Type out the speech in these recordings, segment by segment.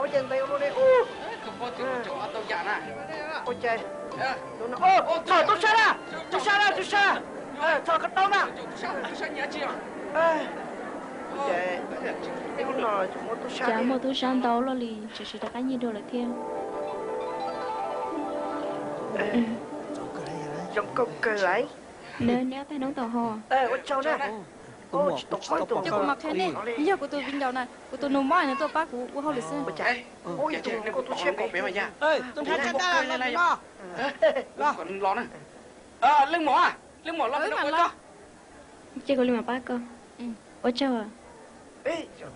Ua cas ntev ua luaj li ub. Ua cas, txog tub sab na, tub sab na, tub sab, txog ko taub na. Cas muaj tub sab ntau luaj li, tseem siv rov qab nyiag dua lawm thiab. Zoo kawg kawg lawm. Neb, neb ob tag noob tau ho. Ua tsaug na. Cov kuv mam qhia nej, yog kuv tus viv ncaus na, kuv tus nus mob no tuaj pab kuv ua hauj lwm xwb. Leej muam, leej muam los. Cia kuv li mam pab koj. Ua tsaug.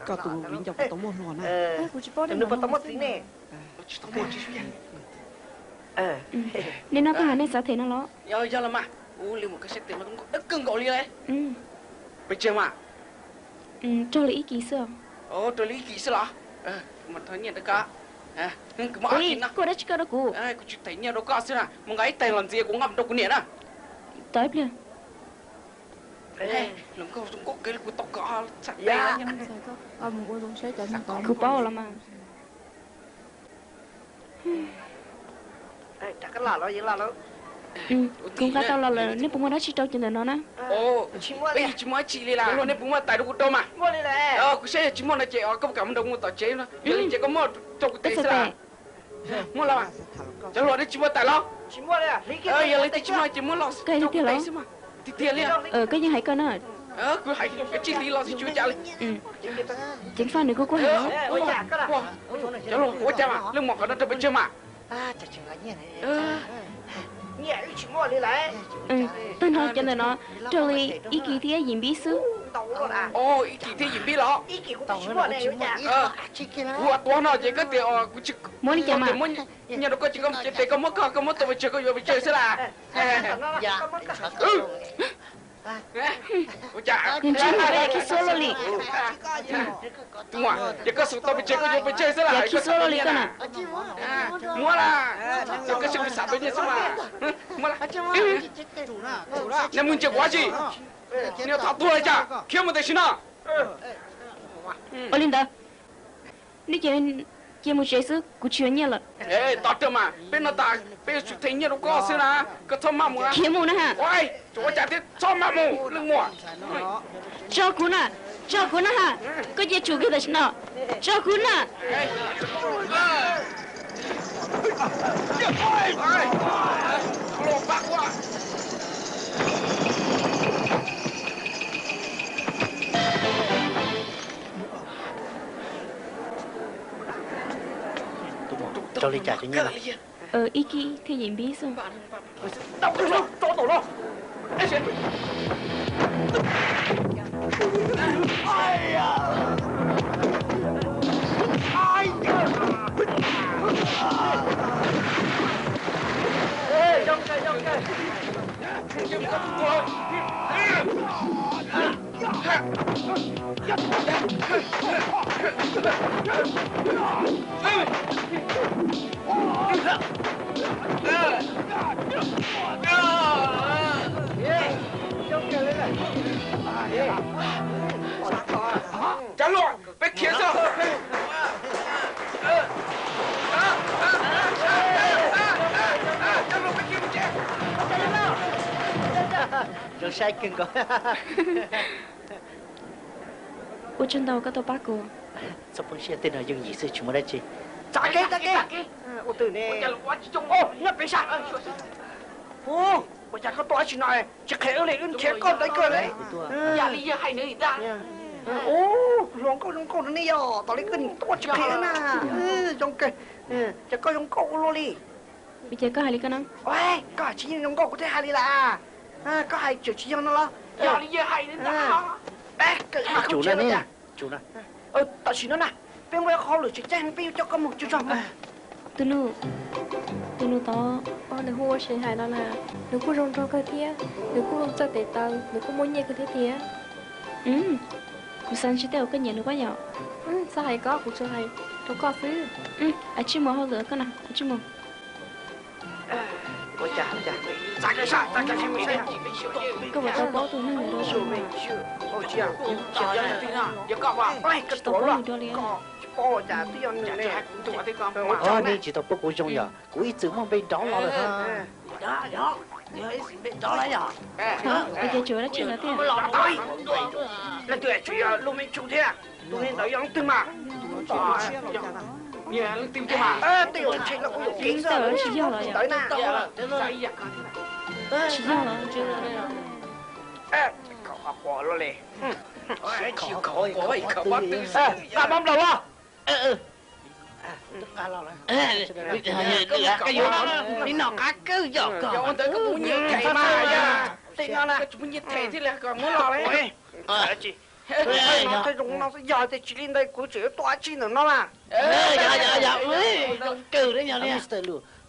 Koj tus viv ncaus puas tau muaj hluas na? Kuv tsis paub, nws puas tau muaj txiv ne? Nej noj tag nej xav them no los? Yog los mas, ua li mus koj saib tes no kawg nkaus li. Pes tsawg mas? Raug li ib kis xwb. Raug li ib kis xwb los? Kuv muab nyiaj rau koj. Kuv dab tsi koj rau kuv? Kuv tsis them nyiaj rau koj xwb na, mus nqa ib tais los ntxias kuv nqa mus rau kuv niam na. Tos ib pliag. Kuv paub los mas. Kuv nqa tau los lawm, nej puas muaj dab tsi rau cov ntawm no na? Tsis muaj dab tsi li las, nej puas muaj tais rau kuv rau mas? Kuv saib yog tsis muaj no ces koj puas kam mus nrog kuv mus tom tsev no, yog li ces koj muab rau kuv tes xwb las. Muaj los? Cov hluas nej tsis muaj tais los? Yog li twb tsis muaj ces muab los rau kuv tes xwb mas. Tiag tiag li. Koj yeej hais koj na. Kuv hais koj tsij hliv los xwb tsis ua cas li. Ceev faj nws kuj kuj hais. Cov hluas ua cas mas leej muam qhov no rau pes tsawg mas? Tag nrho cov ntawm no raug li ib kis thiab yim npib xwb. Ib kis thiab yim npib los? Kuv tuav no ces koj tias kuv tsis muab li cas mas. Nyiaj rau koj ces koj mus cev tes koj muab koj, koj muab tau pes tsawg koj yuav pes tsawg xwb las. Nws ntsib nws yam khib xuab luaj li. Ces koj xav tau pes tsawg koj yuav pes tsawg xwb las, yam khib xuab luaj li koj na. Muab las, koj xav tau nyiaj xwb mas. Muab las. Nej mus ntsia kuv dab tsi? Nej thov tuag li cas, khiav mus tam sim no. Ua li ntawd, nej cia, cia mus tsev xwb, kuv tsis yuav nyiaj lawm. Tos rawv mas, peb no tas peb yuav tsum them nyiaj rau koj xwb na, koj txhob maj mus. Khiav mus na ha. Ua cas thiab, txhob maj mus leej muam. Tso kuv na, tso kuv na ha. Koj cia tsum kiag tam sim no, tso kuv na. Raug li cas cov nyiaj no? Ib kis thiab yim npib xwb. Cov hluas, peb khiav xwb. Zoo saib kawg nkaus. Ua tsaug ntau koj tau pab kuv. Txhob poob siab, tej no yooj yim xwb tsis muaj dab tsi. Txav kev, txav kev. Ua twg ne? Nyob pem sab. Ua cas koj tuaj dab tsi no? Tsis qhia wb li, wb nrhiav koj ntev kawg li. Ua, hluas nkauj zoo nkauj no ne yog, tos li koj tuaj tsis qhia na. Zoo kawg. Ces koj zoo nkauj ua luaj li. Ua cas koj hais li ko na? Koj tsis yeej zoo nkauj kuv thiaj hais li las. Koj hais tseem tsis yog no los? Yog li yawg hais li ntag. Tam sim no na, peb muaj ib qho hauj lwm tseem ceeb, peb yuav coj koj mus tsuag tsuag. Tus nus, tus nus tod, nws hu ua Sev Hais no na, nws kuj zoo nraug kawg thiab, nws kuj txawj tes taw, nws kuj muaj nyiaj kawg thiab tiag. Kuv xav ntsib tej uas koj nyiam nws pob yom. Xav hais koj, kuv tsuas hais rau koj xwb. Ua tsaug mus hauj lwm koj na, ua tsaug mus. Ua cas, ua cas? Koj puas tau paub tus neeg ntawd dua tsi? Tsis tau paub nws dua li. Nej tsis tau paub kuv zoo yog kuv ib txwm muaj npe nrov los lawm. Ua cas tsis ua dab tsi no tiag? Leej twg tsis yog lub me tsu thiab, tus neeg ntawd yog leej twg mas? Tsis yog los yog? Tsis yog los? Nqa mab nplaum los. Koj yuav li no qab kawg yog koj. Yog tias tsis li ntawd kuv tseem yuav tuaj dab tsi ntawm no mas. Zoo kawg li yog li.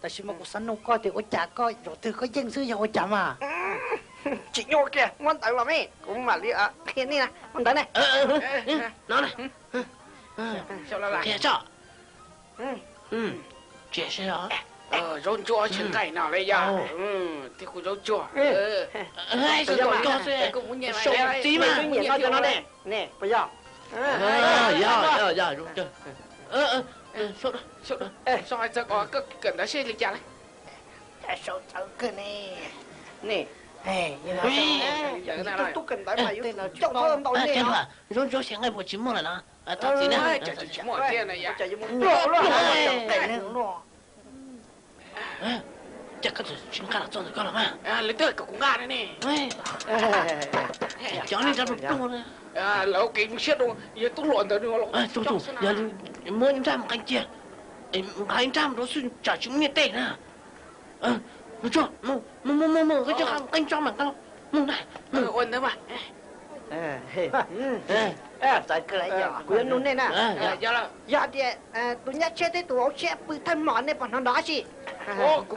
Tam sim no kuv xav nug koj tias ua cas koj zaum twg koj yeej xwb yog ua cas mas? Tsis nyuaj kiag, muab ntawv los me kuv mam li qhia nej na. Muab ntawv ne. No na. Qhia tso. Tsis saib os. Zaub ntsuab tsis nqaij no li yog. Tib kuv zaub tsuag. Sau ntxiv mas. Yog, yog, yog. Sau hais txog koj kawm ntawv seb li cas lawm. Sau txawv kawg ne. Ne. Tub kawm ntawv mas yuav coj ntau ne. Zaub ntsuab tsis nqaij puas tsis muaj lawm no? Thov txim na. Cas koj tsis nqa los txog ntawm koj los mas? Lawv twb kom kuv nqa ne. Cov neeg rov pluag pluag na. Lawv kev mus siab rau yog tub hluas ntawd. Tus tus yog muab nraj mus qee cia, nqa ib nraj mus rau xwb tsam tsis muaj nyiaj tej na. Mus tso, mus mus mus, koj coj qab qeeb tso mas, mus na. Ua ntawd mas. Kuv yuav nug nej na, yog tias tus nyab tshiab thiab tus vauv tshiab pw thawj hmo nej puas hnov nrov dab tsi? Koj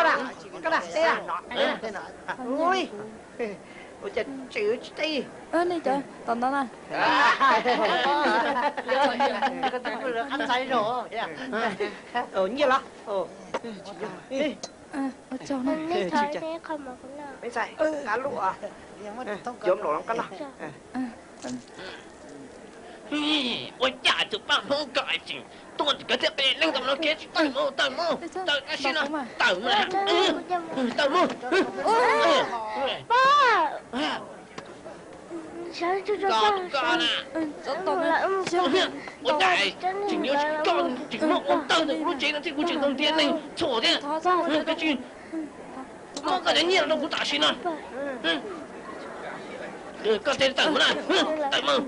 na, koj na, teb na. Ua cas tseem tsis teb? Nej cov tom ntawd na. Nyiaj los? Ua cas tus paj Hmoob ko tseem tuaj kawg thiab, peb leej tau no kev tsis tawm mus, tawm mus, tawm tab sis no, tawm mus, tawm mus. Koj, koj na, ua cas tseem yuav tsis coj tseem muab ua tawg ntawm kuv lub tsev no thiab, kuv tseem tau ntiav neeg txhuam thiab. Koj tsis, muab koj cov nyiaj los rau kuv tam sim no. Koj txhob tawm mus na, tawm mus.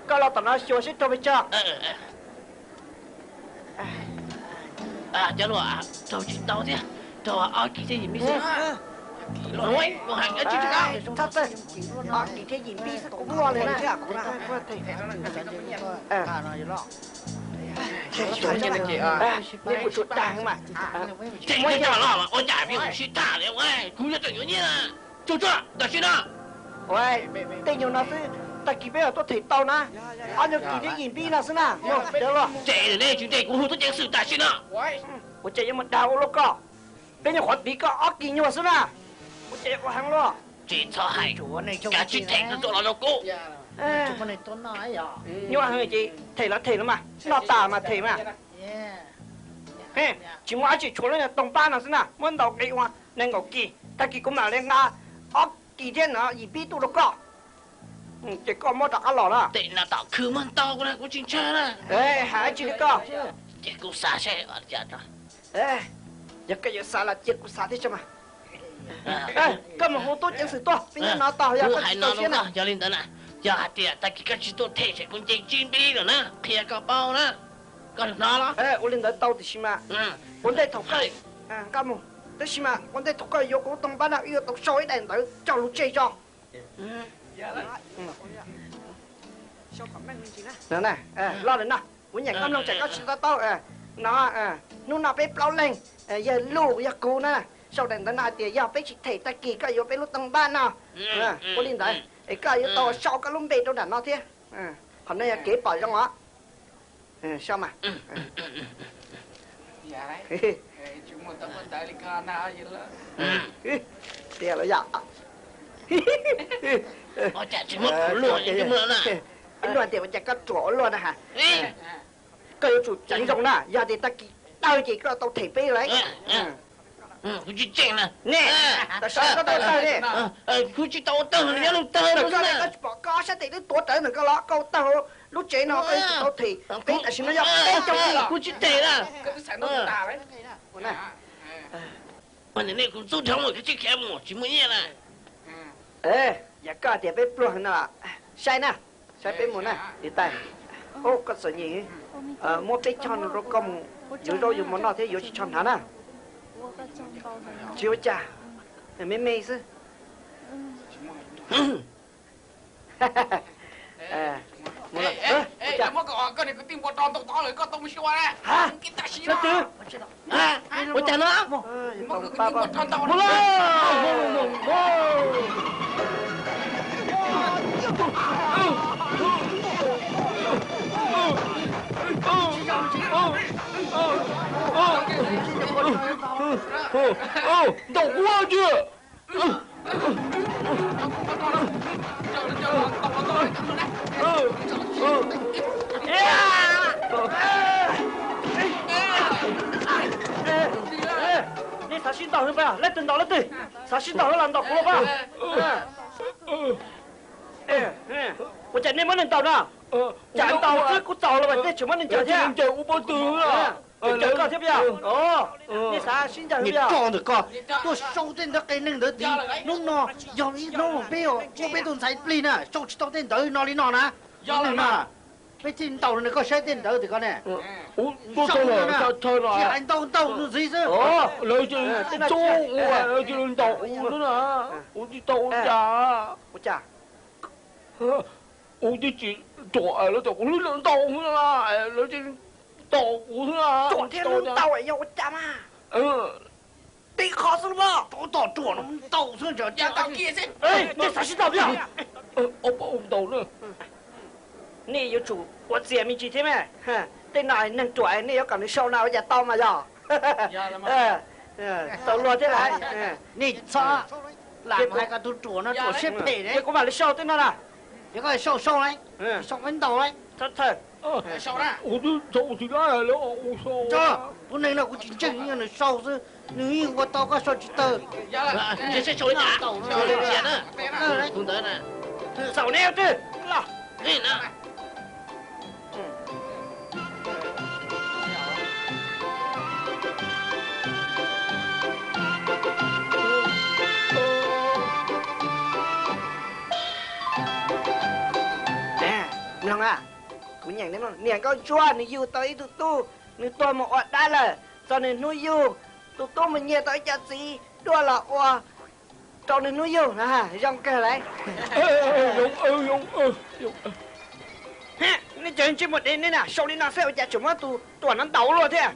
Koj los tom no xyuas seb raug pes tsawg. Cov luaj, raug tsis ntau thiab, raug ob kis thiab yim pib xwb. Luaj heev, tsis tsis ob kis thiab yim pib xwb kuv muaj li na. Neb kuj tsuas dag mas. Tseem muab coj los ua cas peb sib tham li, kuv yog tseem yuav nyiaj. Tsuag tsuag tam sim no. Tej nyuag no xwb, tag kis peb yuav tuaj them tau na. Ob nyuag kis thiab yim pib no xwb na. Tseem ne, tsis ntse kuv hu tub ceev xwm tam sim no. Ua cas yuav mus dag ua luaj koj? Peb nyuag qhuav tiv koj ob kis nyuag xwb na. Ua cas yuav ua heev luaj? Tsis txhob hais, kav tsij them koj tuaj los rau kuv. Nyuaj heev ces them los them los mas, noj tas mas them mas. Tsis muaj dab tsi, tshuav lub nyuag toog pab no xwb na, muab ntaus qe ua nees nkaum kis, tag kis kuv mam li nqa ob kis thiab no yim pib tuaj rau koj. Ces koj muab rov qab los na. Tej no tom khw muag ntau kuv na, kuv tsis ntshai na. Hais dab tsi li koj? Ces kuv xav seb, yog koj yuav xav los cia kuv xav thiab tso mas. Koj mus hu tub ceev xwm tuaj, peb nyob no tos yog koj tsis txaus siab na. Yog li ntawd na, yog hais tias tag kis koj tsis tuaj them ces kuv nce tsib npib lawm na, qhia koj paub na. Koj hnov los? Ua li ntawd tau tiam sis mas ua ntej thaum koj nqa mus, tab sis mas ua ntej thaum koj yuav kuv lub toog pab no wb yuav tau sau ib daim ntawv coj lus tseg tso. Los lawm no, kuv nyeem koj mloog tsam koj tsis to taub. No, hnub no peb plaub leeg, yawg Luj yog kuv na, sau daim ntawv no hais tias yog peb tsis them tag kis koj yuav peb lub toog pab no. Ua li ntawd es koj yuav tau sau koj lub npe rau nram no thiab. Qhov no yog kev pom zoo os. Sau mas. Tiag los yog? Ua cas tsis muab kuv luag, ib nus tias ua cas koj ruam ua luaj na has. Koj yuav tsum ceev zoo na, yog tias tag kis tawg ces koj tau them peb lawm. Kuv tsis tseem na. Ne, tam sim no koj tau tawg ne. Kuv tsis tau tawg, nyob lub tawg koj, koj tsis pom koj sab tes twb tuav rawv ntawm koj los koj tawg lub tsev no koj yuav tsum tau them peb tam sim no yog peb caug kis. Kuv tsis them na. Ua na. Nej kuv txub dhau mus, koj tsis khiav mus tsis muaj nyiaj na. Yog koj tias peb pluag no, saib na, saib peb mus na. Niam tais, koj txom nyem, muab peb choj no rau koj mus yuav zaub yuav mov noj thiab yuav tsho hnav na. Tsis ua cas, me me xwb. Leej twg? Ua cas no? Mus lawm. Ntaus kuv tsis. Nej xav sib ntaus hwv pas? Leej twg ntaus leej twg? Xav sib ntaus hwv los ntaus kuv los pas? Ua cas nej muab neeg ntaus no? Cas ntaus xwb kuj txaus los mas nej tseem muab neeg ncaws thiab? Ncaws koj thiab puas yog? Nej xav sib ncaws hwv pas? Roj ntawm koj tuaj sau tej ntawd qe neeg ntawd tid. Hnub no yog ib hnub peb ua peb tus ntxhais plig na, sau tsis tau tej ntawd no li no na. Peb thiaj ntaus nws, koj saib tej ntawd tim koj ne. Tsis hais ntaus ntaus nws ntxiv xwb. Lawv cia li ntaus kuv xwb na, kuv tsis tau ua cas. Ua cas? Kuv twb tsis ruam, lawv txawm kuv hlwb lawv ntaus xwb na, lawv cia li ntaus kuv xwb na. Ruam thiab hlwb ntaus yog ua cas mas? Tib qho xwb los. Tab tom ruam no ntaus xwb. Nej xav sib ntaus thiab? Ntaus na. Nej yuav tsum ua txias me ntsis thiab mas. Tej no neeg ruam nej yuav kom nws sau no ua cas tau mas yog? Tau luag thiab lawm. Nej txhob lam hais kom tus ruam no ruam siab phem ne. Kuv mam li sau tej no na. Yog koj sau sau, sau ib ntaus. Kuv twb sau tsis laib lawv ua kuv sau. Tus neeg no kuv tsis ntseeg, nws sau xwb, nws yeej ua tau koj sau tsis tau. Xaum neb twg los. Mloog, kuv nyeem, niam nkauj ntsuab nws yug tau ib tug tub, nws tuag mus ua dab lawm, txog nws hnub yug, tus tub mus nyiag tau ib co txiv duaj los ua rau nws hnub yug, zoo kawg lawm. Nej cov ntsej muag dev nej na, sau li no xwb ua cas tseem muab tus ruam no ntaus luaj thiab.